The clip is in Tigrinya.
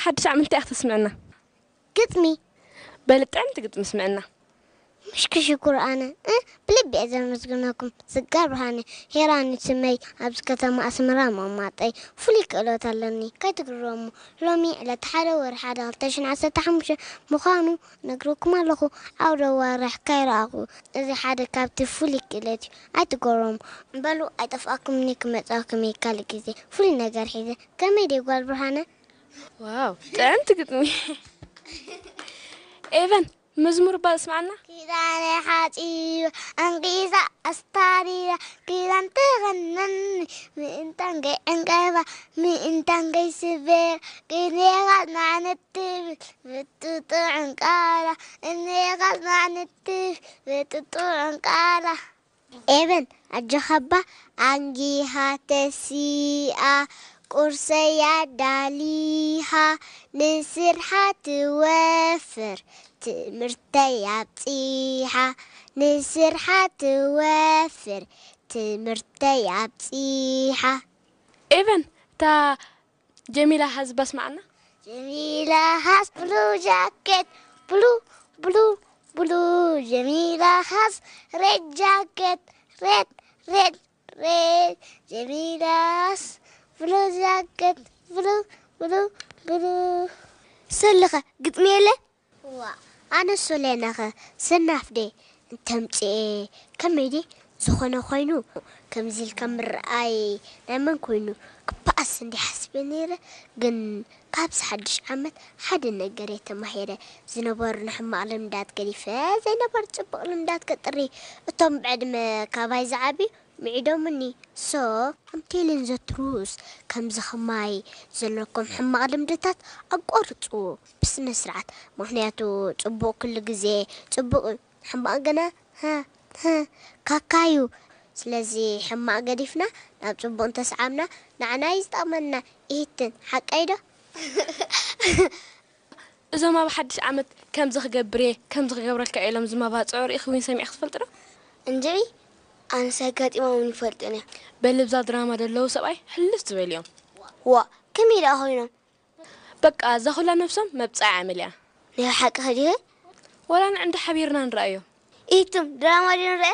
ሓድሽ ዓመት እንታይ ኢኻ ተስምዕና? ግጥሚ። በል ጥዕምቲ ግጥሚ ስምዕና። ምሽ ክሽኩር ኣነ፣ እ፣ ብልቢ እየ ዘመስግነኩም። ስጋር ብርሃነ፣ ሄራኒ ስመይ፣ ኣብዚ ከተማ ኣስመራ መማጠይ። ፍሉይ ክእለት ኣለኒ፣ ከይትግረሙ። ሎሚ ዕለት ሓደ ወርሒ ሓደ ክልተ ሽሕን ዓሰርተ ሓሙሽተ ምዃኑ ነግረኩም ኣለኹ። ዓውደ ወርሕ ከይረኣኹ፣ እዚ ሓደ ካብቲ ፍሉይ ክእለት እዩ። ኣይትገረሙ። በሉ፣ ኣይጠፍኣኩምኒ፣ ክመጻኩም እየ ካልእ ግዜ። ፍሉይ ነገር ሒዘ። ከመይ ድየ ጓል ብርሃነ? ዋው፣ ጥዕምቲ ግጥሚ። ኤቨን፣ መዝሙር እባ ስምዓና። ኪዳነ ሓጺባ፣ ኣንጊዛ ኣስታሪራ፣ ኪዳን ተኸነኒ፣ ምእንታን ከይዕንቀፋ፣ ምእንታን ከይስበር፣ ግዜኻ ናዕነት ትብል፣ ብጥጡዕ ዕንቃላ፣ እኔኻ ናዕነት ትብል፣ ብጥጡዕ ዕንቃላ። ኤቨን፣ ኣጆኻባ፣ ኣንጊሃ ተሲኣ፣ ቁርሰያ ዳሊሃ፣ ንስርሓ ትወፍር፣ ትምህርተይ ኣብጺሓ፣ ንስርሓ ትወፍር፣ ትምህርተይ ኣብጺሓ። ኤቨን፣ እታ ጀሚላ ሃዝ እባ ስምዓና። ጀሚላ ሃዝ ብሉ ጃኬት፣ ብሉ፣ ብሉ፣ ብሉ። ጀሚላ ሃዝ ሬድ ጃኬት፣ ሬድ፣ ሬድ፣ ሬድ። ጀሚላ ሃዝ ብሉ ጃኬት፣ ብሉ፣ ብሉ፣ ብሉ። ሰለኸ ግጥሚ የለ? ዋ፣ ኣነ ሶሌናኸ ሰናፍዴ እንተምጽኤ ከመይ ድየ ዝኾነ ኮይኑ? ከምዚ ኢልካ ምርኣይ ናይ መን ኮይኑ? ክበኣስ እንዲ ሓስበ ነይረ፣ ግን ካብዚ ሓድሽ ዓመት ሓደ ነገር እየ ተማሂረ። ዝነበሩኒ ሕማቕ ልምዳት ገዲፈ፣ ዘይነበሩ ጽቡቕ ልምዳት ከጥሪ። እቶም ብዕድመ ካባይ ዝዓብዩ ምዒዶምኒ። So, I'm telling the truth። ከምዚ ከማይ ዘለኩም ሕማቕ ልምድታት ኣቋርጹ ብስነ ስርዓት። ምኽንያቱ ጽቡቕ ኩሉ ግዜ ጽቡቕ እዩ፣ ሕማቕ ግና፣ ሀ፣ ሀ፣ ካካዩ። ስለዚ ሕማቕ ገዲፍና ናብ ጽቡቕ እንተሰዓብና ንዓና እዩ ዝጠቕመና። ኢሂትን ሓቀይ ዶ? እዞም ኣብ ሓድሽ ዓመት ከምዚ ክገብር እየ፣ ከምዚ ክገብረልካ እየ ኢሎም ዝመባጽዑ ርኢኺ ወይ ሰሚዕኺ ትፈልጢ ዶ? እንድዒ፣ ኣነስ ኣጋጢሞም ይፈልጡን እዮም። በል እብዛ ድራማ ዘለዉ ሰብኣይ ሕልፍ ዝበሉ እዮም። ዋ፣ ከመይ ደኣ ኮይኖም? በቃ እዛ ኩላ ነብሶም መብጽዓ እያ መሊኣ። ናይ ሓቂ ከዲኸ? ዋላ ንዕንዲ ሓቢርና ንረኣዮ። ኢቱም ድራማ ድዩ ንረአ?